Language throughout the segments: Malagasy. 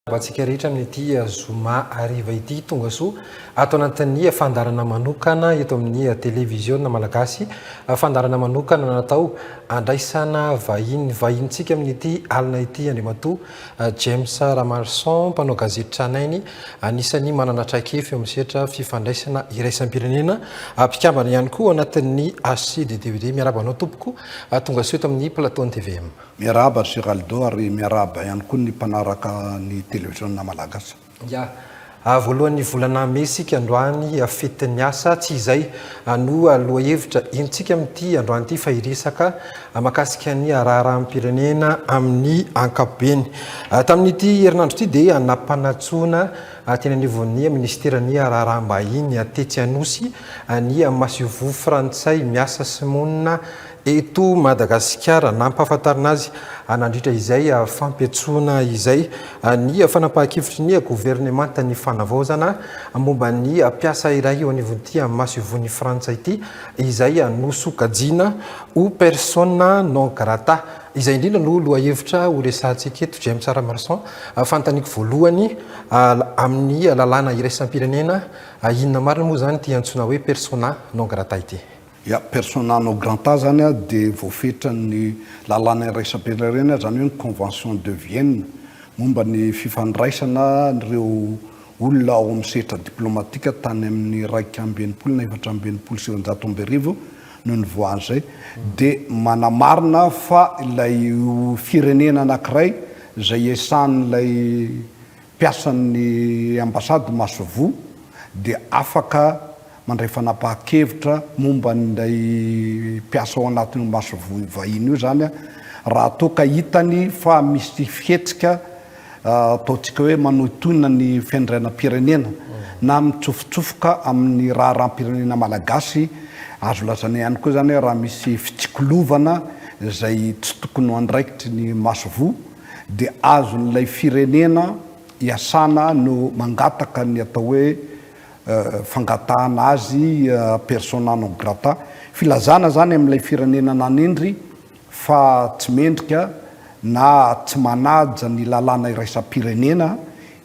Antsika rehetra amin'ity zoma hariva ity. Tonga soa ato anatin'ny fandaharana manokana eto amin'ny televiziona malagasy. Fandaharana manokana natao andraisana vahiny. Vahinintsika amin'ity alina ity Andriamatoa James Ramarson, mpanao gazety tranainy, anisan'ny manana traikefa eo amin'ny sehatra fifandraisana iraisam-pirenena, mpikambana ihany koa anatin'ny HCDDED. Miarahaba anao tompoko, tonga soa eto amin'ny plateau-n'ny tvm. Miarahaba ry Geraldo ary miarahaba ihany koa ny mpanaraka ny televiziona malagasy. Ya. Voalohan'ny volana mey isika androany, fetin'ny asa. Tsy izay no lohahevitra entintsika amin'ity androany ity fa hiresaka mahakasika ny raharaham-pirenena amin'ny ankapobeny. Tamin'ity herinandro ity dia nampanantsoina teny anivon'ny minisiteran'ny raharaham-bahiny tetsy Anosy ny masoivoho frantsay miasa sy monina Eto Madagasikara, nampahafantarina azy nandritra izay fampiantsoana izay ny fanapahan-kevitry ny governemantan'ny fanavaozana momba ny mpiasa iray eo anivon'ity masoivohon'i Frantsa ity izay nosokajiana ho persona non grata. Izay indrindra no lohahevitra horesahantsika eto, James Ramarson. Fanontaniako voalohany, amin'ny lalàna iraisam-pirenena, inona marina moa izany ity antsoina hoe persona non grata ity? Ya, persona non grata zany dia voafetran'ny lalàna iraisam-pirenena, izany hoe ny convention de Vienne momba ny fifandraisana ireo olona ao amin'ny sehatra diplomatika tany amin'ny 61 na 1964 no nivoahan'izay, dia manamarina fa ilay firenena anankiray izay iasan'ilay mpiasan'ny ambasady masoivoho dia afaka mandray fanapahan-kevitra momba an'ilay mpiasa ao anatin'io masoivoho vahiny io izany raha toa ka hitany fa misy fihetsika ataontsika hoe manohintohina ny fiandrianam-pirenena na mitsofotsofoka amin'ny raharaham-pirenena malagasy. Azo lazaina ihany koa izany hoe raha misy fitsikolovana izay tsy tokony ho andraikitry ny masoivoho dia azon'ilay firenena iasana no mangataka ny atao hoe fangatahana azy persona non grata, filazana izany amin'ilay firenena nanendry fa tsy mendrika na tsy manaja ny lalàna iraisam-pirenena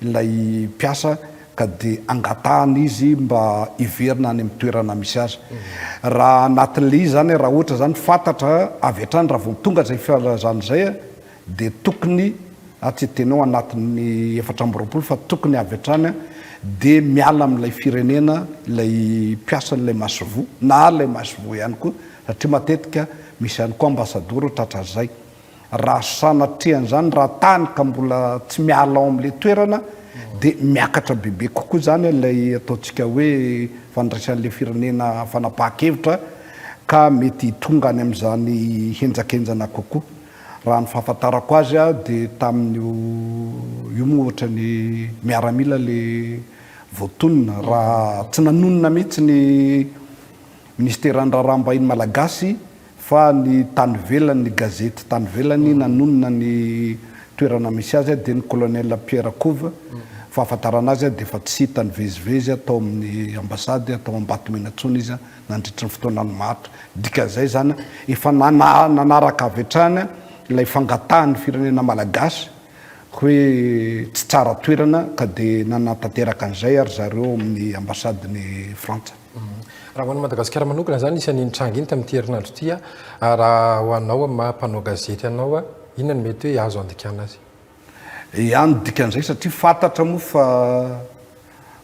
ilay mpiasa ka dia angatahana izy mba hiverina any amin'ny toerana misy azy. Raha anatin'ilay izy izany, raha ohatra izany fantatra avy hatrany raha vao tonga izay filazana izay dia tokony, na tsy tena ao anatin'ny 24 fa tokony avy hatrany dia miala amin'ilay firenena ilay mpiasan'ilay masoivoho na ilay masoivoho ihany koa satria matetika misy ihany koa ambasadaoro tratran'izay. Raha sanatria an'izany raha tany ka mbola tsy miala ao amin'ilay toerana dia miakatra bebe kokoa izany ilay ataontsika hoe fandraisan'ilay firenena fanapahan-kevitra ka mety hitonga any amin'izany henjakenjana kokoa. Raha ny fahafantarako azy dia tamin'io io moa ohatran'ny miaramila le voatonona raha tsy nanonona mihitsy ny minisiteran'ny raharaham-bahiny malagasy fa ny tany ivelany ny gazety tany ivelany nanonona ny toerana misy azy dia ny colonel Pierre Couve fahafantarana azy dia efa tsy hita nivezivezy tao amin'ny ambasady tao Ambatomena intsony izy nandritry ny fotoana maharitra. Dikan'izay izany, efa nanaraka avy hatrany ilay fangatahan'ny firenena malagasy hoe tsy tsara toerana ka dia nanatanteraka an'izay ary zareo ao amin'ny ambasadin'i Frantsa. Raha ho an'i Madagasikara manokana izany, isan'iny tranga iny tamin'ity herinandro ity, raha ho anao amin'ny maha mpanao gazety anao, inona no mety hoe azo andikana azy? Ia ny dikan'izay satria fantatra moa fa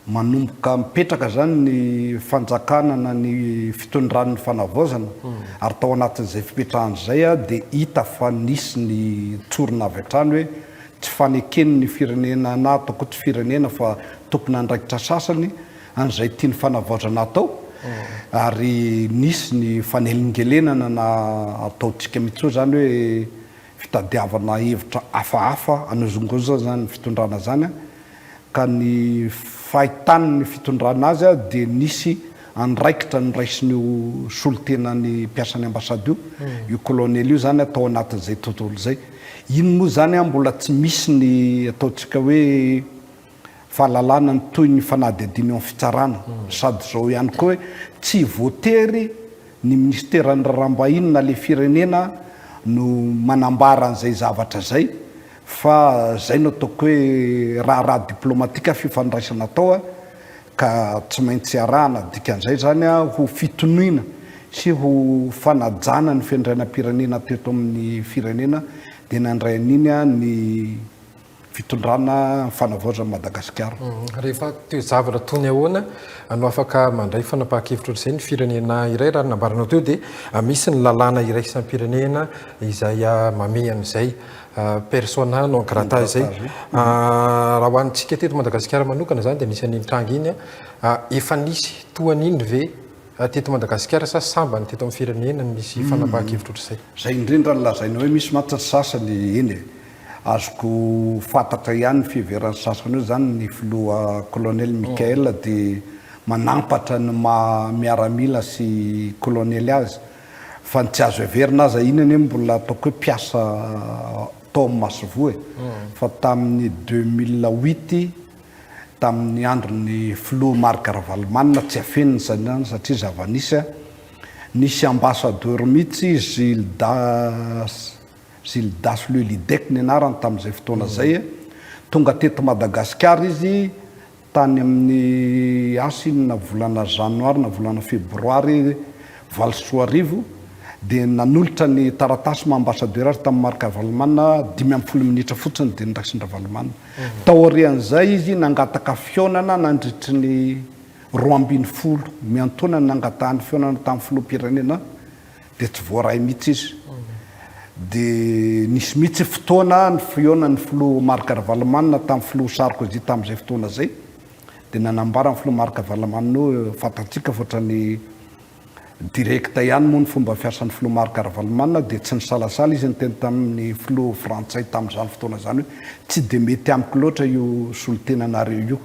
manomboka mipetraka izany ny fanjakana na ny fitondran'ny fanavaozana ary tao anatin'izay fipetrahana izay dia hita fa nisy ny tsorina avy hatrany hoe tsy faneken'ny firenena na ataoko hoe tsy firenena fa tompon'andraikitra sasany an'izay tian'ny fanavaozana atao ary nisy ny fanelingelenana na ataontsika mihitsy hoe izany hoe fitadiavana hevitra hafahafa hanozongozona izany ny fitondrana izany ka ny fahitan'ny fitondrana azy dia nisy andraikitra noraisin'io solontenan'ny mpiasan'ny ambasady io, io colonel io izany tao anatin'izay tontolo izay. Iny moa izany mbola tsy misy ny ataontsika hoe fahalalana ny tohin'ny fanadihadiana eo amin'ny fitsarana. Sady izao ihany koa hoe tsy voatery ny minisiteran'ny raharaham-bahiny na ilay firenena no manambara an'izay zavatra izay. Fa zay no ataoko hoe raharaha diplomatika fifandraisana atao ka tsy maintsy arahana, dikan'izay zany ho fitoniana sy ho fanajana ny fiandrianam-pirenena teto amin'ny firenena dia nandray an'iny ny fitondrana fanavaozan'i Madagasikara. Rehefa toe-javatra toy ny ahoana no afaka mandray fanapahan-kevitra ohatr'izay ny firenena iray? Raha ny nambaranao teo dia misy ny lalàna iraisam-pirenena izay mamehy an'izay persona non grata izay. Raha ho antsika teto Madagasikara manokana izany dia nisy an'iny tranga iny. Efa nisy toa an'iny ve teto Madagasikara sa sambany teto amin'ny firenena no nisy fanapahan-kevitra ohatr'izay? Izay indrindra no lazaina hoe misy mantsy ny sasany, eny e, azoko fantatra ihany ny fiheveran'ny sasany hoe izany ny filoha colonel Mickaël dia manampatra ny maha miaramila sy colonel azy. Fa ny tsy azo heverina aza iny anie mbola ataoko hoe mpiasa tao amin'ny masoivoho e! Fa tamin'ny 2008, tamin'ny andron'ny filoha Marc Ravalomanana, tsy afenina izany satria zava-nisy a, nisy ambassadeur mihitsy Gildas, Gildas Le Lidec ny anarany tamin'izay fotoana izay, tonga teto Madagasikara izy Tany amin'ny asa iny na volana janoary na volana febroary 2008 dia nanolotra ny taratasy maha ambassadeur azy tamin'i Marc Ravalomanana, 15 minitra fotsiny dia noraisin-dRavalomanana. Taorian'izay izy nangataka fihaonana nandritry ny 12 miantaona nangatahany fihaonana tamin'ny filoham-pirenena dia tsy voaray mihitsy izy. Dia nisy mihitsy fotoana ny fihaonan'ny filoha Marc Ravalomanana tamin'ny filoha Sarkozy tamin'izay fotoana izay, dia nanambara ny filoha Marc Ravalomanana hoe fantatsika fa ohatran'ny direct ihany moa ny fomba fiasan'ny filoha Marc Ravalomanana, dia tsy nisalasala izy niteny tamin'ny filoha frantsay tamin'izany fotoana izany hoe tsy dia mety amiko loatra io solontenanareo io.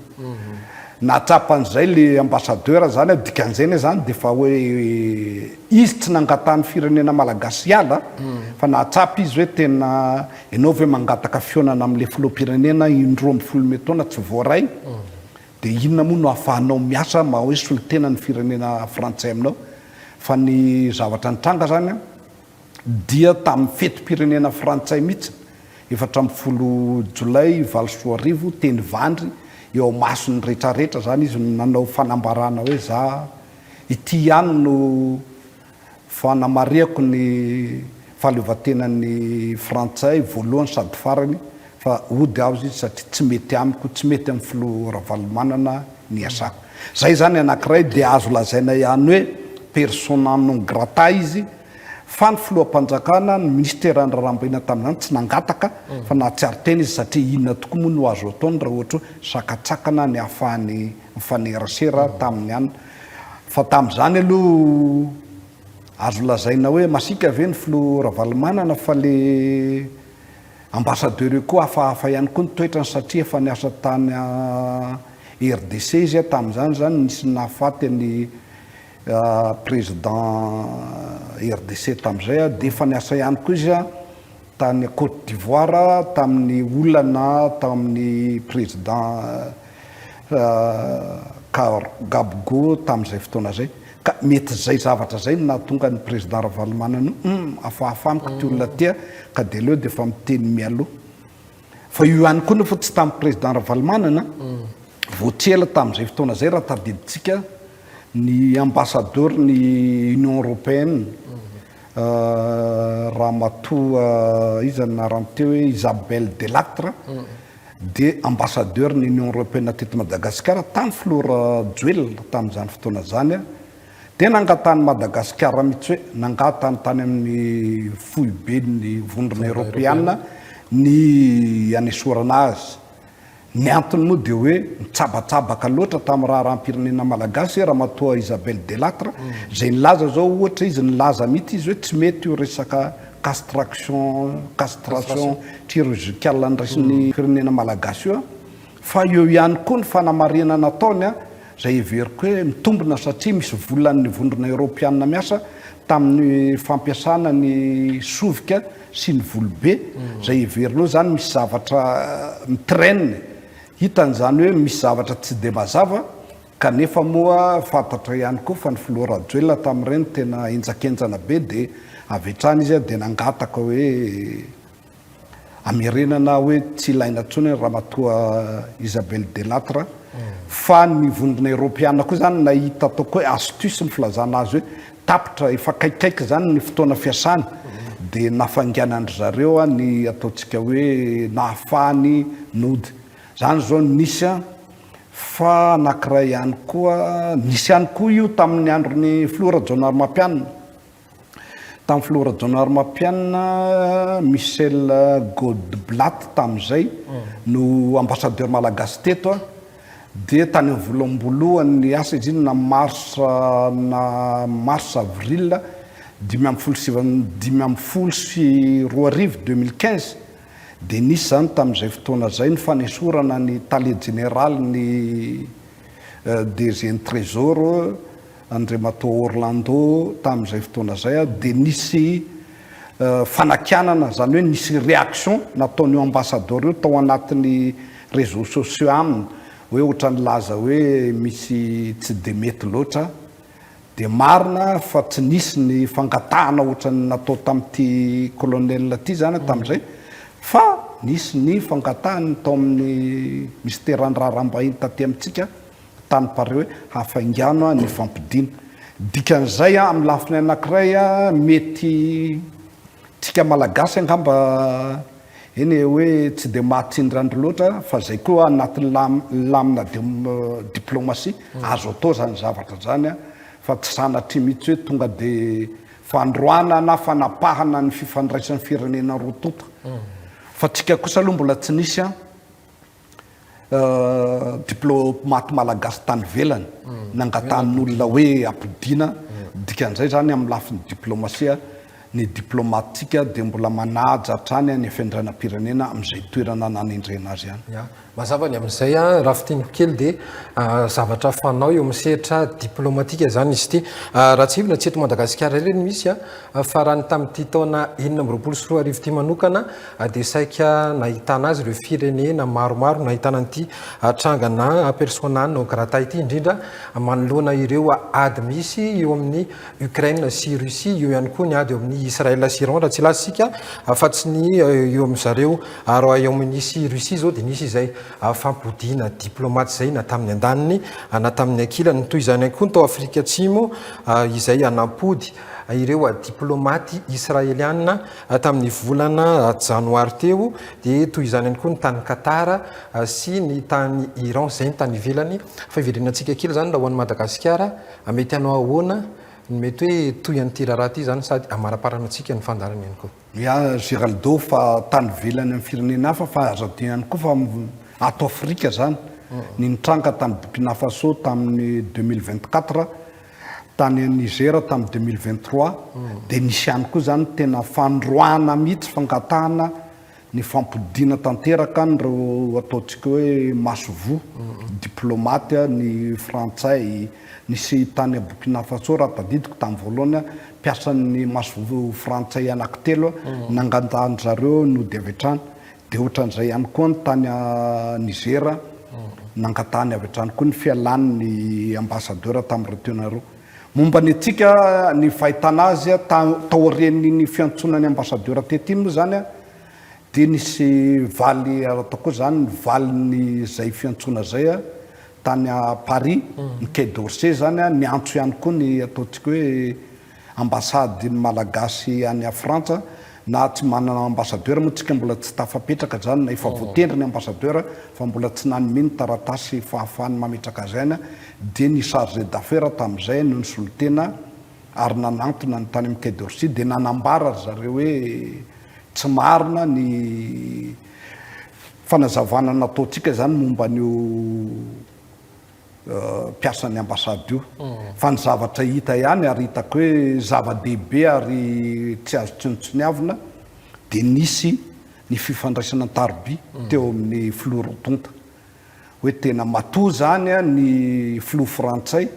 Nahatsapa an'izay le ambassadeur zany a, dikan'izay anie zany de efa hoe izy tsy nangataha ny firenena malagasy hiala fa nahatsapa izy hoe tena ianao ve mangataka fihaonana amin'le filoham-pirenena indroa ambin'ny folo mey taona tsy voaray de inona moa no ahafahanao miasa maha hoe solontena ny firenena frantsay aminao fa ny zavatra nitranga zany a dia tamin'ny fetim-pirenena frantsay mihitsy, 14 jolay 2008, teny Ivandry, eo imason'ny retraretra izany izy no nanao fanambarana hoe za ity ihany no fanamarihako ny fahaleovantenan'ny frantsay voalohany sady farany fa hody aho izy satria tsy mety amiko, tsy mety amin'ny filoha Ravalomanana ny asako. Zay izany anankiray dia azo lazaina ihany hoe persona non grata izy fa ny filoham-panjakana, ny minisiteran'ny raharaham-bahiny tamin'izany tsy nangataka fa nahatsiaro tena izy satria inona tokoa moa no azo ataony raha ohatra hoe sakantsakana ny hahafahany mifanerasera tamin'ny an fa tamin'izany aloha azo lazaina hoe masiaka ve ny filoha Ravalomanana fa le Ambassadeur io koa hafahafa ihany koa ny toetrany satria efa niasa tany RDC izy tamin'izany izany nisy nahafaty an'i président RDC tamin'izay dia efa niasa ihany koa izy tany Côte d'Ivoire tamin'ny olana tamin'ny président Gbagbo tamin'izay fotoana izay. Ka mety izay zavatra izay no nahatonga ny président Ravalomanana hoe hum hafahafa amiko ity olona ity a, ka dia aleo dia efa miteny mialoha. Fa io ihany koa nefa tsy tamin'ny président Ravalomanana, vao tsy ela tamin'izay fotoana izay raha tadidintsika ny ambassadeur ny Union Européenne, Ramatoa iza ny anarany teo hoe Isabelle Delattre, dia ambassadeur ny Union Européenne teto Madagasikara tamin'ny filoha Rajoelina tamin'izany fotoana izany dia nangatahan'i Madagasikara mihitsy hoe nangatany tany amin'ny foiben'ny vondrona Eoropeana ny hanesorana azy. Ny antony moa dia hoe nitsabatsabaka loatra tamin'ny raharaham-pirenena malagasy Ramatoa Isabelle Delattre izay nilaza izao ohatra izy nilaza mihitsy izy hoe tsy mety io resaka Castration, castration chirurgicale andraisin'ny firenena malagasy io fa eo ihany koa ny fanamarihana nataony izay heveriko hoe mitombina satria misy volan'ny vondrona eoropeanina miasa tamin'ny fampiasana ny sovika sy ny volobe izay heverina hoe izany misy zavatra mi-traîne hitany izany hoe misy zavatra tsy dia mazava Kanefa moa fantatra ihany koa fa ny filoha Rajoelina tamin'ireny tena henjakenjana be dia avy hatrany izy dia nangataka hoe Amerenana hoe tsy ilaina intsony Ramatoa Isabelle Delattre fa ny vondrona eropeana koa izany nahita ataoko hoe astuce ny filazana azy hoe tapitra efa akaikikaiky izany ny fotoana fiasany dia nafainganan-dry zareo ny ataontsika hoe nahafahany nody. Izany izao no nisy fa anankiray ihany koa nisy ihany koa io tamin'ny andron'ny filoha Rajaonarimampianina. Tamin'ny filoha Rajaonarimampianina, Michel Godblatt tamin'izay no ambassadeur malagasy teto dia tany amin'ny volam-boalohany asa izy iny na mars na mars avril 2015 2015 dia nisy izany tamin'izay fotoana izay ny fanesorana ny tale jeneralin'ny DG-n'ny Trésor Andriamatoa Orlando tamin'izay fotoana izay dia nisy fanakianana, izany hoe nisy réaction nataon'io ambassadeur io tao anatin'ny réseaux sociaux aminy hoe ohatran'ny nilaza hoe misy tsy dia mety loatra. Dia marina fa tsy nisy ny fangatahana ohatran'ny natao tamin'ity colonel ity izany tamin'izay fa nisy ny fangatahany tao amin'ny minisiteran'ny raharaham-bahiny taty amintsika tany Paris hoe hafaingano ny fampodiana. Dikan'izay amin'ny lafiny anankiray mety tsika Malagasy angamba eny e hoe tsy dia mahatsindry andro loatra fa zay koa anatin'ny lamina diplomatie azo atao zany zavatra zany fa tsy sanatria mihitsy hoe tonga dia fandroana na fanapahana ny fifandraisan'ny firenena roa tonta. Fa tsika kosa aloha mbola tsy nisy an. Diplaomaty malagasy tany ivelany nangatahan'olona hoe ampodiana, dikan'izay izany amin'ny lafiny diplaomasia ny diplaomatintsika dia mbola manaja hatrany ny fiandrianam-pirenena amin'izay toerana nanendrena azy any. Ya, mazava ny amin'izay an, raha fintiniko kely dia zavatra fanao eo amin'ny sehatra diplaomatika izany izy ity. Raha tsiahivina tsy eto Madagasikara irery no misy fa raha ny tamin'ity taona 2026 ity manokana dia saika nahitana azy ireo firenena maromaro nahitana an'ity trangana persona non grata ity, indrindra manoloana ireo ady misy eo amin'ny Ukraine sy Russie, eo ihany koa ny ady eo amin'ny Israël sy Iran, raha tsy hilaza isika afa-tsy ny eo amin'ny zareo Royaume-Uni sy Russie izao dia nisy izay fampodiana diplaomaty izay na tamin'ny andaniny na tamin'ny ankilany. Toy izany ihany koa ny tao Afrika Atsimo izay nampody ireo diplaomaty israeliana Tamin'ny volana janoary teo dia toy izany ihany koa ny tany Qatar sy ny tany Iran, izay ny tany ivelany. Fa hiverenantsika kely izany raha ho an'i Madagasikara, mety hanao ahoana ny mety hoe toy an'ity raharaha ity izany sady hamaraparana antsika ny fandaharana ihany koa. Ya Geraldo fa tany ivelany amin'ny firenena hafa fa azo adino ihany koa fa ato Afrika izany ny nitranga tany Burkina Faso tamin'ny 2024 Tany Niger tamin'ny 2023 dia nisy ihany koa izany tena fandroahana mihitsy, fangatahana ny fampodiana tanteraka an'ireo ataontsika hoe masoivoho, diplaomaty, ny frantsay, nisy tany Burkina Faso raha tadidiko tamin'ny voalohany, mpiasan'ny masoivoho frantsay anankitelo nangatahan-dry zareo nody avy hatrany. Dia ohatran'izay ihany koa ny tany Niger, nangatahany avy hatrany koa ny fialan'ny ambassadeur tamin'ireo toerana ireo. Momba ny antsika, ny fahitana azy taorian'iny fiantsoana ny ambassadeur teto iny moa izany dia nisy valy, ataoko hoe izany ny valin'izay fiantsoana izay tany Paris, ny Quai d'Orsay izany niantso ihany koa ny ataontsika hoe Ambassade ny Malagasy any Frantsa na tsy manana ambassadeur moa tsika mbola tsy tafapetraka zany na efa voatendry ny ambassadeur fa mbola tsy nanome ny taratasy fahafahany mametraka azy any dia ny chargé d'affaires tamin'izay no nisolo tena ary nanantona ny tany amin'ny Quai d'Orsay dia nanambara ry zareo hoe tsy marina ny fanazavana nataontsika zany momba an'io mpiasan'ny ambassade io fa ny zavatra hita ihany ary hitako hoe zava-dehibe ary tsy azo tsinontsiniavina dia nisy ny fifandraisana an-taroby teo amin'ny filoha roa tonta hoe tena matoa izany ny filoha frantsay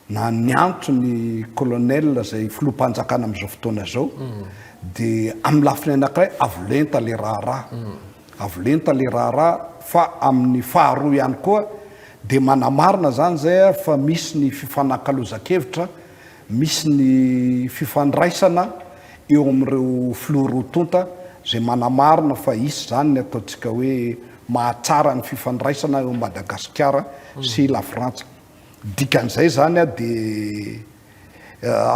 na niantso ny colonel izay filoham-panjakana amin'izao fotoana izao dia amin'ny lafiny anankiray avo lenta ilay raharaha, avo lenta ilay raharaha fa amin'ny faharoa ihany koa dia manamarina izany izay fa misy ny fifanakalozan-kevitra, misy ny fifandraisana eo amin'ireo filoha roa tonta. izay manamarina fa hisy izany ny ataontsika hoe mahatsara ny fifandraisana eo Madagasikara sy Lafrantsa. Dikan'izay izany dia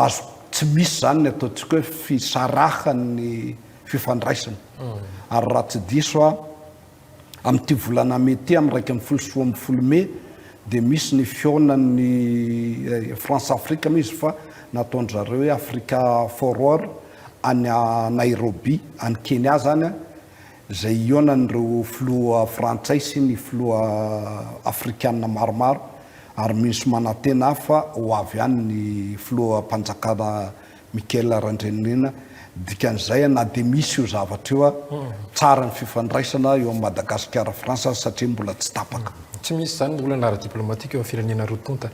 azo tsy misy izany ny ataontsika hoe fisarahan'ny fifandraisana. Ary raha tsy diso aho, amin'ity volana mey ity, amin'ny 2011 mey, dia misy ny fihaonan'ny France Afrique moa izy fa nataon-dry zareo hoe Africa Forward any Nairobi, any Kenya izany, izay hihaonan'ireo filoha frantsay sy ny filoha afrikana maromaro ary mino sy manantena aho fa ho avy any ny filoham-panjakana Michael Randrianirina, dikan'izay na dia misy io zavatra io tsara ny fifandraisana eo amin'i Madagasikara France satria mbola tsy tapaka. Tsy misy izany ny olana ara-diplomatika eo amin'ny firenena roa tonta.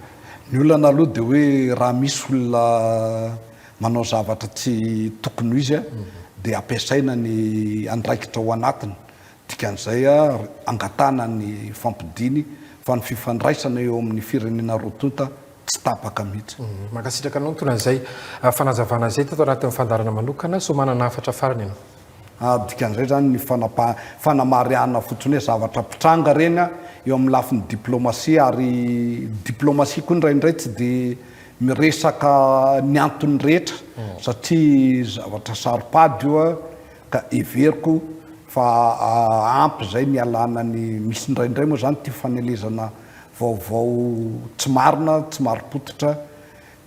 Ny olana aloha dia hoe raha misy olona manao zavatra tsy tokony ho izy dia ampiasaina ny andraikitra ao anatiny, dikan'izay angatahana ny fampodiany fa ny fifandraisana eo amin'ny firenena roa tonta tsy tapaka mihitsy. Mankasitraka anao nitondra an'izay fanazavana izay tato anatin'ny fandaharana manokana. Soa manana hafatra farany ianao. Ary dikan'izay izany ny fanapa, fanamarihana fotsiny hoe zavatra mpitranga ireny eo amin'ny lafiny diplomasia ary diplomasia koa indraindray tsy dia miresaka ny antony rehetra satria zavatra saro-pady io ka heveriko fa ampy izay ny hialana ny, misy indraindray moa izany ity fanelezana Vaovao tsy marina, tsy marim-pototra,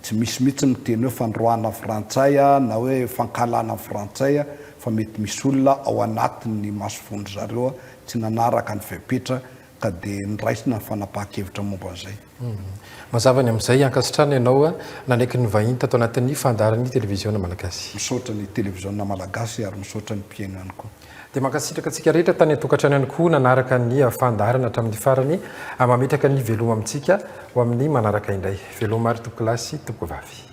tsy misy mihitsy ny miteny hoe fandroahana frantsay na hoe fankahalana ny frantsay fa mety misy olona ao anatin'ny masovohon-dry zareo tsy nanaraka ny fepetra ka dia noraisina ny fanapahan-kevitra momba an'izay. Mazava ny amin'izay, ankasitrahana ianao nanaiky ny vahiny tato anatin'ny fandaharan'ny Televiziona Malagasy. Misaotra ny Televiziona Malagasy ary misaotra ny mpihaino ihany koa. Dia mankasitraka antsika rehetra tany an-tokantrano ihany koa nanaraka ny fandaharana hatramin'ny farany. Mametraka ny veloma amintsika ho amin'ny manaraka indray. Veloma ary tompokolahy sy tompokovavy.